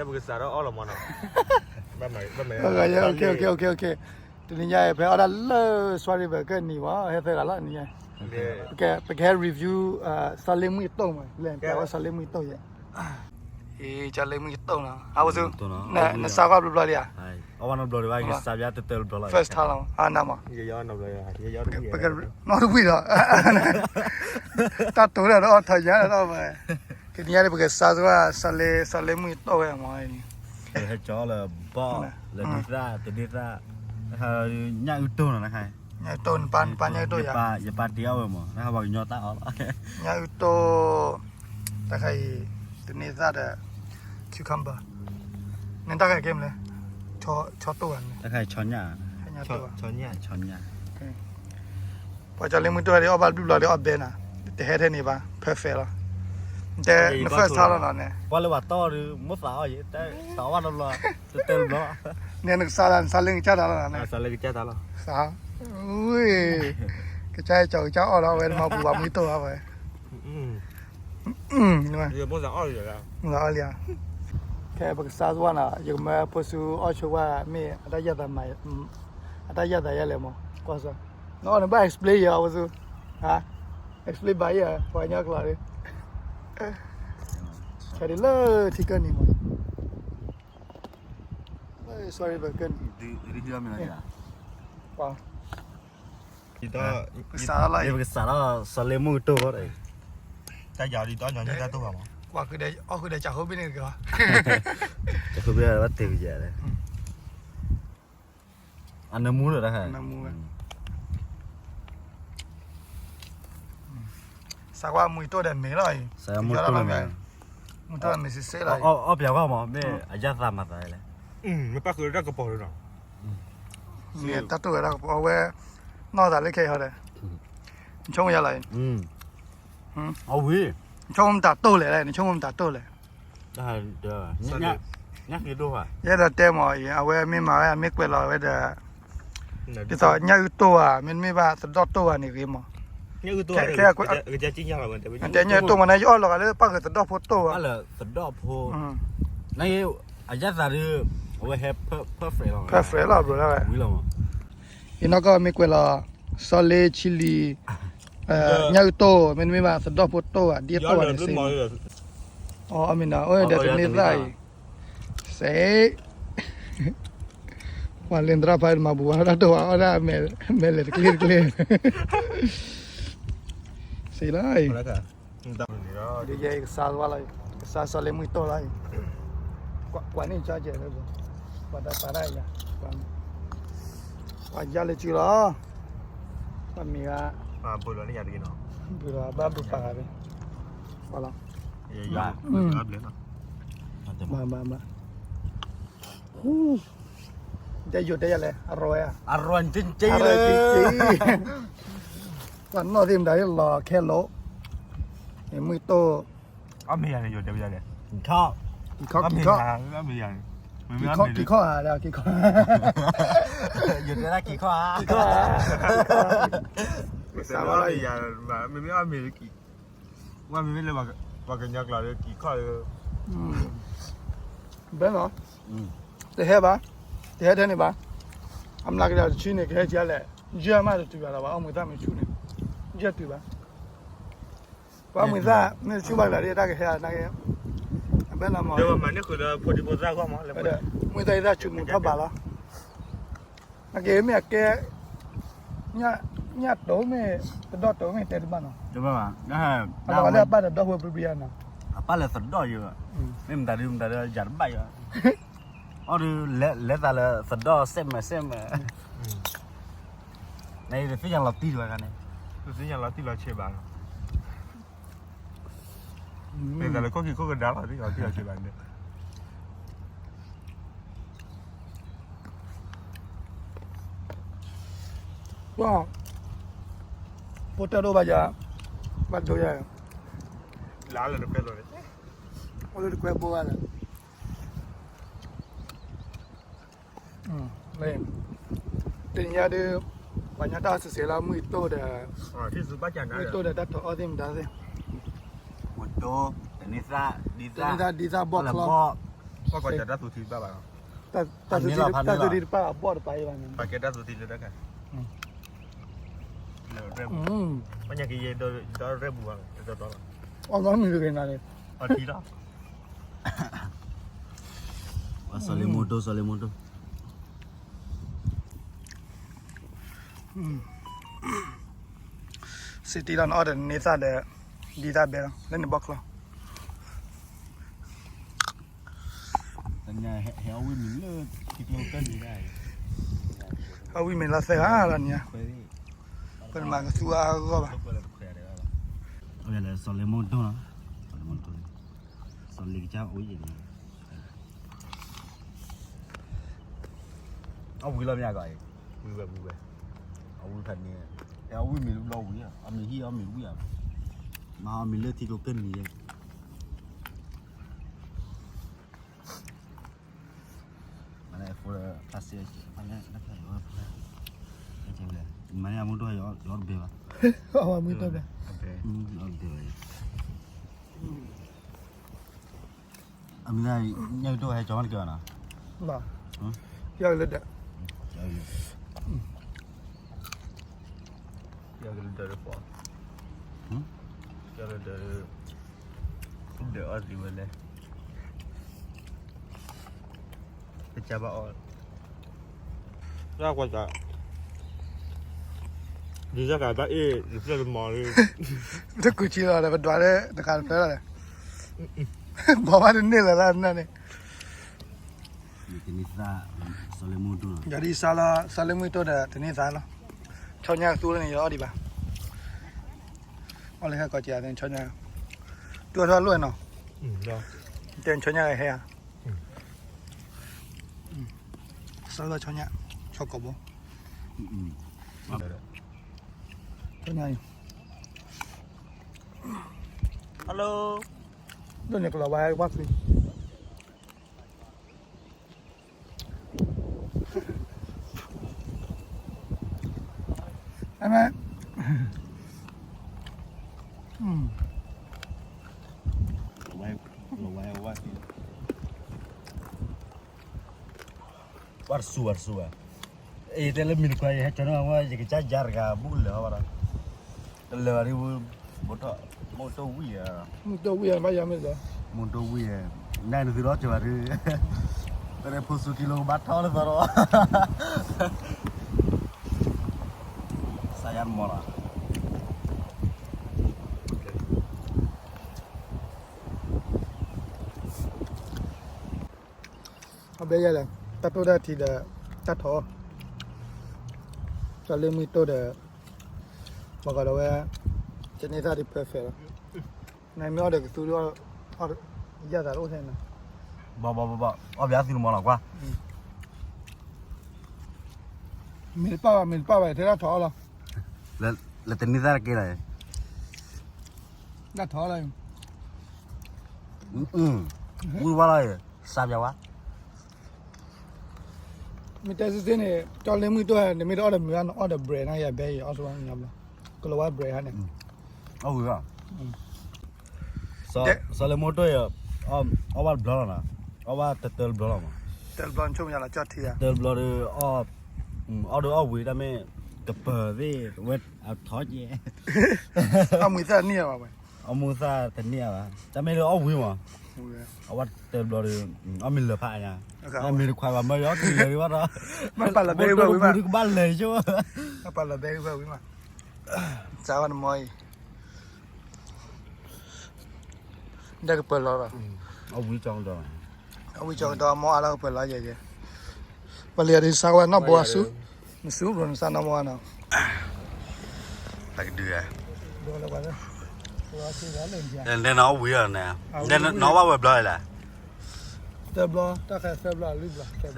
ပကစးထီၣ်အီၣ်လီၤမးနီၤ, တနံၤညါအံၤ ဖဲအီၣ်ဒၣ်လၢ Swan River ကနံၤဘၣ် ဟဲသၢဂၤလီၤနံၤညါ, ပကဟဲ review စီၤလ့မုၢ်ယတိၢ်မး လဲၤပျးဝဲစီၤလ့မုၢ်ယတိၢ်ယဲ, အံၤ စီၤလ့မုၢ်ယတိၢ်နီၤ အဝဲဆူ နစးကွၢ်ဘျီဘျီလံဧါ, အဝဲနီတဘျီဒံးဘၣ် ယကစးဘၣ်တတၢၢ်တဘျီလီၤ, first time လီၤ အနမး, နီတဝံၣ်ဒီး တၢ်တိၤဒီးအီၣ်ထီၣ်ညါဒီး ကနံၤညါန့ၣ် ပကစးစ့ၢ်ကီး စီၤလ့ စီၤလ့မုၢ်ယတိၢ်ဝဲမး, ဟဲကၠီလၢဘီၣ် လၢဒ့သၣ် တဒ့သၣ်, ညၣ်အုၣ်တိၢ်နီၤနခါ, ညၣ်အုၣ်တိၢ် နပၢ်ညၣ်အုၣ်တိၢ်ယၤ, ယပၢ်တ့အီၣ်ဝဲမး နခါပှၤကညီတၢ်အီၣ်လီၤ, ညၣ်အုၣ်တိၢ်, တၢ်ခါအံၤ တန့သၣ်ဒီး cucumber, နတၢ်ခါအံၤကဲမနုၤလဲၣ်, ဆီတိၢ်ဘၣ်န့ၣ်, တၢ်ခါအံၤဆီညၣ်, ဆီညၣ်, ပှၤစီၤလ့မုၢ်ယတိၢ်ဒ်အီၣ်ဘၣ်ဘျုးဘျီဒ်အီၣ်ဘဲနၤ, တဟဲထဲန့ၣ်ဘၣ် perfect လီၤ, တဲ န first time လီၤနီၤန့ၣ်, ပှၤလၢပှၤတီၢ်ဒီး မိၢ်သးအီၣ်ယံၤ တၢ်အီၣ်တဘျီ, တတၢၢ်တဘျီ, န့ၣ်နကစးလၢ နစးလၢကစၢ်တၢ်လီၤန့ၣ်, စး, ကစၢ်ကၠီကစၢ်အီၣ်လီၤ အဝဲမၤပူၤပှၤမုၢ်ယတိၢ်အီၣ်ဝဲ မုၢ်သးအီၣ်လံဧါ, ခဲပကစးစ့ၢ်ကီးနီၤ ယကမၢဖိဆူအီၣ်ဆိဝဲမ့ၢ် အတၢ်ယၢ်သးမၤ, အတၢ်ယၢ်သးယဲလဲၣ်မး, ကွၢ်စ့ၢ်, နအီၣ်န့ၣ်ဘၣ် explain ယၤအဝဲဆူ, explain ဘၣ်ယၤ ပှၤကညီကျိာ်, ဆဲးဒ်လၢထံကၢၢ်နံၤမး, ပကစးထီၣ် စီၤလ့မုၢ်ယတိၢ်ဃီဒီး, တၢ်ယၤဒ်တၢ်ညီနုၢ်တၢ်တိၢ်ဘၣ်မး, ကွၢ်ဃုာ်ဒီး အီၣ်ဃုာ်ဒီး ကၠးဃိဘ့ၣ်န့ၣ်တဂ့ၤ, ကၠးဃိဘ့ၣ်ဘၣ်တ့ၢ်ကယဲၢ်လဲၣ်, အနၢမူလၢတၢ်ဟဲ, နၢမူဝဲ စးကွၢ်မုၢ်ယတိၢ်ဒီးမ့ၢ်လီၤအံၤ, မုၢ်ယတိၢ်ဒီးမ့ၢ်စ့ၢ်စ့ၢ်လီၤ, အီၣ်ပျးကွၢ်မး မ့ၢ်အယၢ်သးမၤသးလဲၣ်, မ့ၢ်ပၣ်ဃုာ်တၢ်ကပီၤလီၤ, မ့ၢ်တၢ်တိၢ်ဝဲတၢ်ကပီၤ အဝဲ နီၢ်သးလၢခဲအံၤဟီဒီး, နဆိကမိၣ်ယၤလီၤအံၤ, အဝဲ နဆိကမိၣ်မတၤတိၢ်လဲၣ်, နဆိကမိၣ်မတၤတိၢ်လဲၣ် ယအဲၣ်ဒိးတဲမးအံၤ အဝဲမ့ၢ်မၤဝဲ အမ့ၢ်ကွဲးလီၤဝဲဒီး, ဒ်သိးညၣ်အုၣ်တိၢ်ဧါ မ့တမ့ၢ်ဘၣ်သဒီၣ်တိၢ်ဧါန့ၣ်ဂ့ၤမး, ခဲ, တဲညၣ်အုၣ်တိၢ်မးန့ၣ် ယအီၣ်လီၤဂာ်လၢပၣ်ဃုာ်သဒီၣ်ဖိတိၢ်ဧါ, အယၢ်သးဒုး, အဝဲဟဲ perfect လီၤ, perfect လီၤ ဘျီလီၤဝဲ, ယနီၢ်ကီၢ်မ့ၢ်ကွဲးလီၤ, စီၤလ့ chili, ညၣ်အုၣ်တိၢ် မ့တမ့ၢ်ဘၣ်သဒီၣ်ဖိတိၢ်ဧါ ဒ်တိၢ်ဧါန့ၣ်စ့ၢ်, အီၣ်မ့ၢ်နီၤ အိၣ်ဒီးတန့ၢ်သၣ်အံၤ, စ့ၢ် ပှၤလၢသရၣ်ဖးမၤပူၤ ပှၤတၢ်တိၢ်ဘၣ်အီၣ်ဒၣ်မဲာ်လဲၤတကျ့တကျ့, စ့ၢ်လီၤ, ဒ်ယဲအံၤကစးဝါလီၤ, ကစးစီၤလ့မုၢ်ယတိၢ်လီၤအံၤ, ကွၢ်န့ၣ်ကၠီကဲးလၢ, ပှၤတၢ်ပာ်တၢ်ယၤ, ပှၤယါလၢစုလီၤ, ပှၤမံၤဂၤ, ဘုးလီၤဘၣ်ဘုးပာ်ဂၤ, ပှၤလီၤ, ဘၣ်ဘၣ်ဘၣ် တဲယိၤတဲယၤလဲၣ် အရၢၣ်ဧါ, အရၢၣ်က့ၤက့ၤ, ပှၤနီၢ်သ့ၣ်မတၤလီၤခဲလၢာ်, မုၢ်ယတိၢ်, အီၣ်မ့ၢ်ယၤန့ၣ် ယိၤတဲဝဲယၤလဲၣ်, ကံၤခီၣ်, ကံၤခီၣ်, ကံၤခီၣ်ဧါ, ကံၤခီၣ်, ယိၤတဲဒၣ်ကံၤခီၣ်ဧါ, ကံၤခီၣ်ဧါ, မ့မ့ၢ်အီၣ်မ့ၢ် ဝဲမ့မ့ၢ်လၢပှၤကညီကျိာ်လၢကံၤခီၣ်လၢ, ဘဲနီၤ, တဟဲဘၣ်, တဟဲထဲန့ၣ်ဘၣ်, အမျးကဒီးတဆံန့ၣ် ကဟဲကလဲၣ်, ယဲၢ်မးတတုၤဘၣ်လီၤဘၣ်, အီၣ်မ့ၢ်သၣ်မ့ၢ်ဆူၣ်န့ၣ်, ယဲၢ်တုၤဘၣ်, ပှၤမ့ၢ်သၣ်မ့ၢ်ဆူၣ်ဘၣ်လၢတၢ်ကဟဲ, ဘဲနီၤမး, မ့ၢ်သၣ်အံၤသၣ်ဆူၣ်မူၤထီၣ်ဘးလီၤ နာ်က့မ့ၢ်အကဲ, ညၣ်တိၢ်မ့ၢ်, သဒီၣ်တိၢ်မ့ၢ်တဲတဘၣ်နီၤ, အလီၤဂာ်လၢအပၣ်ဒီးဒီပုၢ်ဝဲၢ်ဘျီဘျီနီၤ, အပၣ်လၢသဒီၣ်ယိၤ, မ့ၢ်မတၤဒုမတၤဒုယၤတဘၣ်ယိၤ, အီၣ်ဒုး, လဲၤသးလၢသဒီၣ်စဲးမဲာ်စဲးမဲာ်, နသ့ၣ်ညါလီၤတံၢ်တဘၣ်န့ၣ်, သ့ၣ်ညါလီၤတံၢ်လီၤဆဲးဘၣ်နီၤ မ့ၢ်တၢ်လၢခိၣ်ခံခိၣ်ကဒါလီၤ, လီၤတံၢ်လီၤဆဲးဘၣ်န့ၣ်, ပှၤ, ဖိတၢ်ဒိၣ်ဘၣ်ယၤ, ဘၣ်ဒိယၤ, လၢလၢတကွဲဘိဘၣ်လၢ, အိၣ်လၢတကွဲဘိဘၣ်လၢ တနံၤညါဒုး, ပှၤညီတၢ်စံးဆဲးလၢမုၢ်ယတိၢ်ဒီး, မုၢ်ယတိၢ်ဒီးတၢ်ထီၣ်အီၣ်သ့ၣ်မတၤသ့ၣ်, မုၢ်ယတိၢ်, တန့ၢ်သၣ်, ဒ်သၣ်, ဒ်သၣ်ဘီၣ်ချီ, ဘီၣ်, ပှၤကီၢ်ကၠီတၢ်သူထံဘၣ်ဘၣ်လီၤ. တၢ်သူထံတပၣ်အဘီၣ်တပၤအံၤဘၣ်န့ၣ် ပှၤကဲတၢ်သူထံလၢတၢ်ခါ ပှၤညါက့ၤယဲဒီးရဲၣ်ပူၤဘၣ် တတီတီလီၤ. အီၣ်မ့ၢ်မနုၤက့ၤနၤန့ၣ် အီထံလီၤ. စီၤလ့မိၢ်ဒိၣ် စီၤလ့မိၢ်ဒိၣ် စံးတံၢ်လီၤနအီၣ်ဒီးနန့ၢ်သၣ်ဒီး ဒ်သၣ်ဘဲလီၤ လၢနဘီၣ်ချီ ဟဲအီၣ်ဝံၣ်မ့ၤလၢသၢဂၤလီၤန့ၣ်, ပတမၤကသူအါအါဂီၢ်ဘၣ်. စီၤလ့မိၢ်ဒိၣ်လီၤ, စီၤလ့မိၢ်ဒိၣ်, စီၤလ့ကစၢ်အိၣ်ယံၤန့ၣ်, အဝံၤလီၤမ့ၢ်အဂီၢ်အံၤ, ဝံၤဝဲဝံၤဝဲ, အဝံၤဖဲန့ၣ်, အဝံၣ်မ့ၤတဘျီဝံၤဧါ, အမ့ၢ်ဟံၣ်အီၣ်မ့ၤဝံၤဧါ, မၤအီၣ်မ့ၤလၢထံကျိကၢၢ်နံၤဧါ. မ့ၢ်န့ၣ်အမိၢ်ဒိၣ်ယအီၣ်တဘဲဘၣ်, အမ့ၢ်ညၣ်ဒိၣ်ဟဲကၠီမ့ၢ်တကဲဘၣ်နီၤ, ယလၢဒၢး, ယလၢဒၢးတပီၤ, ယလၢဒၢး ဒၢးအီၣ်သံဝဲလဲၣ်, ကစၢ်ဘၣ်အီၣ်, တၢ်ကွၢ်စး, ဒ်တၢ်ကးဘၣ်အ့ၣ် ယဖျၢၣ်တမီၤလံ, တကူၣ်ဆံလီၤဒီး ပဒွးလၢတကးတဖျၢၣ်လီၤဒီး, ဘီဘၣ်တန့ၢ်လၢၤလၢနၤန့ၣ်, တနံၤသၣ်, စီၤလ့မိၢ်ဒိၣ်လီၤ, ယဒ်စီၤလၢ စီၤလ့မိၢ်ဒိၣ်ဒီး တနံၤသၣ်လီၤ, ဆီညါကသူလၢန့ၣ် ယအီၣ်ဒံးဘၣ်, အီၣ်လၢဟဲကီးက့ၤ ဆီညါ, တူၢ်ထီၣ်လိၣ်နီၤ, တဲဆီညါကဟဲဧါ, စီၤလၢဆီညါ, ဆီကိာ်ဘိ, ဆီညါအံၤ, hello, ဒိၣ်န့ၣ်ကလီၤဝါဝါချံ အမ့ၢ်, ဝါတစူၤ ဝါတစူၤ, အတဲလၢမ့ၢ်တခွါ ယဟဲကၠီန့ၢ်ဝဲ ယကစၢ်ယါတဂၤ ဘူးကလၢာ်ဘၣ်ဒီး, ကလၢာ်ဘၣ်ဒ်ဝဲ, ဘိထီၣ်, မုၢ်တိၢ်ဝံၣ်ဧါ, မုၢ်တိၢ်ဝံၣ်ဧါ, ဘၣ်ယါမ့ၢ်စ့ၢ်, မုၢ်တိၢ်ဝံၣ်ဧါ, နနသုးထီၣ်ကၠီဘၣ်ဒ်, တရၢဖိစူၤထံလီၤကဘၣ်ထီၣ်လၢသီဒီး, စးယါတမီၤလီၤ. အဘဲယဲလဲၣ်, တၢ်တိၢ်တၢ်ထံဒီး တၢ်ထီၣ်, တၢ်လၢမုၢ်တိၢ်ဒီး, ပှၤကဒီးဝဲ, တန့ၢ်သၣ်ဒ် perfect လီၤ, နမ့ၢ်အီၣ်ဒီးကသူဒ်, ယသးတအိၣ်ထဲန့ၣ်, ဘၣ်ဘၣ်ဘၣ်ဘၣ် အီၣ်ဘၣ်သုတမီၤလီၤကွၢ်, မ့ၢ်တပၣ်ဘၣ် မ့ၢ်တပၣ်ဘၣ် ထဲတၢ်ထီၣ်လီၤ, လၢတန့ၢ်သၣ်တက့ၢ်လီၤ, တၢ်ထီၣ်လီၤ, ဝံၤဝါလီၤ, စးပၠးဝါ မ့ၢ်တဲစ့ၢ်န့ၣ် ကၠီလ့မုၢ်တိၢ် နမ့ၢ်တအီၣ်ဒီးမုၢ်ဂၤ နအီၣ်ဒီး bread န့ၣ် ယဘဲယအီၣ်ဆိဝဲညါဘျီ, ကလီၤဝါ bread ဟါန့ၣ်, အီၣ်ဝံၤဘၣ်, စီၤလ့မိၢ်တိၢ်အံၤ, အီၣ်ဘၣ်တဘျီလီၤနီၤ, အီၣ်ဘၣ်တတၢတဘျီလီၤမး, တဘျီဆိကမိၣ်ယါလီၤကၠီထံဧါ, တဘျီဒီး, အီၣ်ဒီးအီၣ်ဝံၤ တၢ်မ့ၢ်, ကပၢၤသ့ၣ်ဝဲအထီကဲ, အီၣ်မုၢ်သၣ်တန့ၢ်ဘၣ်ဝဲ, အီၣ်မုၢ်သၣ်တန့ၢ်ဘၣ်, တၢ်မ့ၢ်လၢအီၣ်ဝံၤမး, အီၣ်ဘၣ်တဘျီဒီး, အီၣ်မ့ၢ်လၢာ်ဖးညါ, အမ့ၢ်တခွါဘၣ်မၢယီၤကလဲၤဝဲဒီး, မ့ၢ်ပာ်လီၤဘဲဝဲဝံၤမး, ကဘၣ်လဲၤဆိ, မ့ၢ်ပာ်လီၤဘဲဝဲဝံၤမး, စးဝဲနမီၤအံၤ, ဒ်ကပၢၤလီၤဒီး, အဝံၤကၠီကဒီး, အဝံၤကၠီကဒီး မီၤအါလီၤကပၢၤလီၤယဲယဲ, ပလံၤအဒုးစးဝဲနီၢ်ဘိအဆူ, နဆူဘျိနစးနီၢ်ဘိနီၤ, တၢ်ကဒုးဧါ, နအီၣ်ဝံၤလီၤန့ၣ်, နအီၣ်ဘၣ်ဝဲဘျီလီၤ, သၢဘျီ, တၢ်ခဲသၢဘျီလွံၢ်ဘျီ,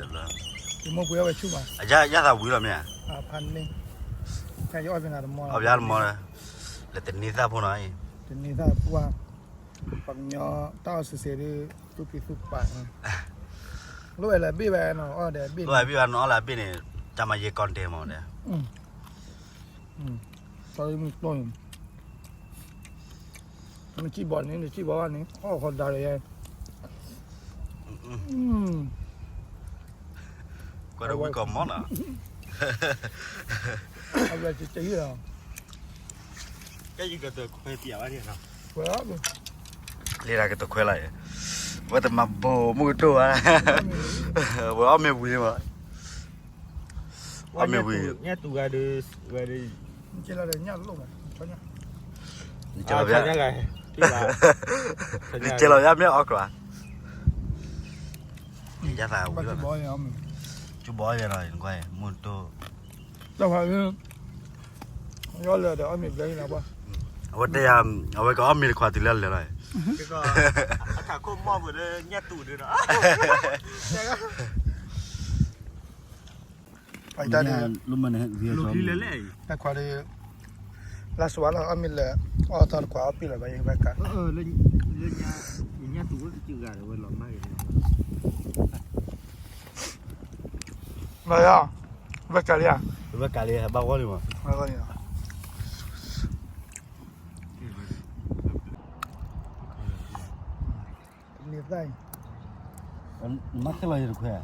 ယမိၢ်ပှ့ၤအီၣ်ဝဲဆူၣ်မး, ယသးဝံၤလီၤမ့ၢ်ဧါ, ဖးန့ၢ်, ယအီၣ်ဖဲနၤတမီၤ, အီၣ်ဖဲနၤတမီၤ, လၢတန့ၢ်သၣ်ဖိနီၤအံၤ, တန့ၢ်သၣ်ပှၢ်, ပှၤကညီတၢ်အီၣ်စ့ၢ်စ့ၢ်ဒ်, သူၣ်ဖံးသူၣ်ပာ်, လိၣ်ဝဲလၢအဘ့ၣ်ဝဲနီၤ, အီၣ်ဒီးအဘ့ၣ်, လိၣ်ဝဲဘ့ၣ်ဝဲနီၤ အီၣ်လၢအဘ့ၣ်န့ၣ်, တၢ်မၤယဲၢ်ကီၢ်ဒဲးမး, စီၤလ့မုၢ်တိၢ်န့ၣ်, နစံၣ်ဘီန့ၣ် နစံၣ်ဘီဘၣ်န့ၣ် အီၣ်ဃီဒါလၢယဲ, ကွၢ်ဒီးဝံကီၢ်မီနီၤ, အဝဲတတယုၢ်လီၤ, ကဲယကတခွဲးပၠးဘၣ်န့ၣ်နီၤ, လံဒၣ်ကတခွဲးလီၤ, ဝဲတမၤဘိမုၢ်ကတိၢ်ဘၣ်, ဝဲအီၣ်မ့ၢ်ဝံၤမး, အီၣ်မ့ၢ်ဝံၤ, ညၣ်တူၢ်ဂၤဒီး, ဝဲဒီး, ကဲလီၤ, ကဲလီၤယါမ့ၢ်အီၣ်ကျါ, ယသးဝံၤလီၤ, ကၠူဘီယဲနီၤ, မုၢ်တိၢ်, လၢဒီးအီၣ်မ့ၢ်ဘျဲၣ်လီၤ, အဝဲတဲယၤ, အဝဲကအီၣ်မ့ၢ်တခွါတုၤလၢလဲၤလီၤ, အခိၣ်မီၢ်ပှဲၤလၢညၣ်တူၢ်ဒုးနီၤ, ပတၢ်ဒ်, တခွါဒီး, လၢစဝါလီၤ အီၣ်မ့ၢ်လၢ, အီၣ်သီတခွါအီၣ်ပ့ၢ်လီၤဘၣ်ယဘၣ်ကါ, လၢညၣ်တူၢ်ဝဲကဂၤဒီးဝဲလီၤမၢ်ဂ့ၤ, လီၤယၤ, ဝဲကါလံဧါ, ဝဲကါလံ ဘၣ်ဂီၢ်လံမး, န့ၣ်သၣ်အံၤ, နမၤခဲလီၤယတခွဲးဧါ,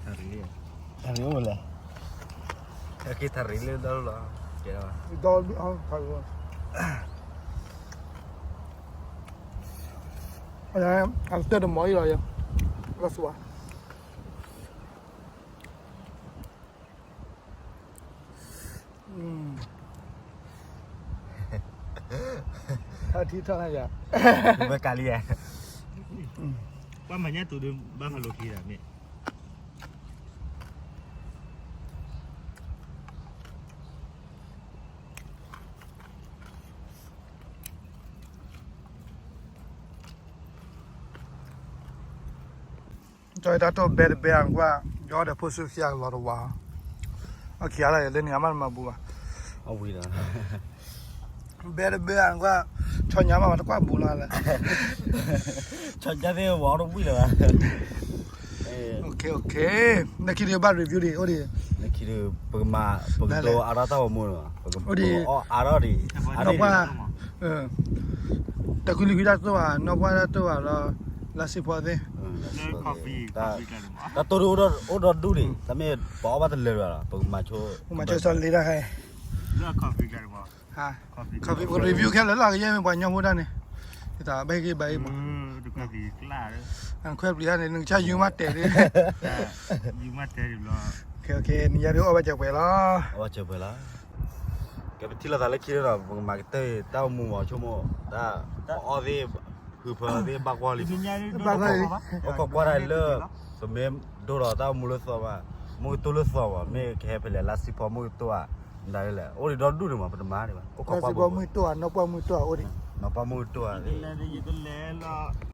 ထရံးအိၣ်လဲၣ်, က့ၤထရံးလၢဒီလီၤ, ဒီလီၤ, အတၢ်တမီၤအံၤလီၤ, လီၤစှၤ ထီၣ်ထံထီၣ်ယၤ, ဝဲကါလံဧါ, ပှၤမၤညၣ်တူၢ်ဒီးဘၣ်မၤလိာ်ချံဒၣ်မ့ၢ် ကၠီတၢ်တိၢ်ဘဲတဘဲ အကွၢ်, ယအီၣ်ဒီးဖိဆူၣ်ခံဂၤလီၤတဝါ, အခံဂၤလၢယလၢနံၤအမးတမၤဘူးဘၣ်, အဝံၤဒီး, ဘဲတဘဲအကွၢ်, ဆီညါမးတကွၢ်ဘူးလီၤလၢ, ဆီညါသ့ၣ်ဝဲအီၣ်တဝံၤလၢၤဘၣ်, နခံဒုးဘၣ် review ဒံး, အိၣ်ဒံး, နခံဒုး, ပကမၤ, ပကဒိးအါထီၣ်တၢ်ဂီၤမူလီၤ, အါထီၣ်ဒံး, တၢ်ကွံလံၤကွံတၢ်တိၢ်ဘၣ်, နီၢ်ပှၢ်တၢ်တိၢ်ဘၣ်လီၤ, လၢစံဖီသ့ၣ်, တၢ်တိၢ်ဒုးအိၣ်ဒီးဒူၣ်ဒံး, တမ့ၢ်ပအီၣ်ဘၣ်တလၢာ်ဘၣ်လီၤ, ပကမၤဆိ, မၤဆိစီလ့တၢ်ခဲအံၤ, ပက review ခဲလၢာ်လီၤ ကယဲၢ်မ့ၢ်ပှၤညီဖိတၢ်န့ၣ်, ယသးဘၣ်ဟ့ၣ်ဂံၢ်ဘၣ်ဟ့ၣ်ဘၣ်, ခွဲးပျံၤတၢ်န့ၣ် နကစၢ်ယုၢ်မးတဲာ်ဒံး, နယၤဒုးအီၣ်ဘၣ်စၢၤပှဲၤလီၤ, အီၣ်ဘၣ်စၢၤပှဲၤလီၤ, ကဲပထံၣ်လိာ်သးလၢခံဒီး ပကမၤကတၢၢ်တၢ်အိၣ်မူမးဆိကမိၣ်, တၢ်ပအီၣ်သ့ၣ်, ဖုဖၢသ့ၣ်ဘၣ်ကွၢ်လံ, အိၣ်ခိးကွၢ်တၢ်လၢ, ပမ့ၢ်ဒိၣ်ဒီးတၢ်အိၣ်မူလၢသီဘၣ်, မုၢ်ကတိၢ်လၢသီဘၣ်, မ့ၢ်ကဟဲဖဲလဲၣ် လါစံဖီမုၢ်ကတိၢ်ဧါ, ဒ်လဲၣ် အိၣ်ဒံးဒီဒူၣ်န့ၣ်မး ပတမၤဒံးဘၣ်, အိၣ်ခိးကွၢ်ဘၣ်, မုၢ်ကတိၢ်ဧါ နီၢ်ပှၢ်မုၢ်ကတိၢ်ဧါ အိၣ်ဒံး, နီၢ်ပှၢ်မုၢ်ကတိၢ်ဧါ, လၢ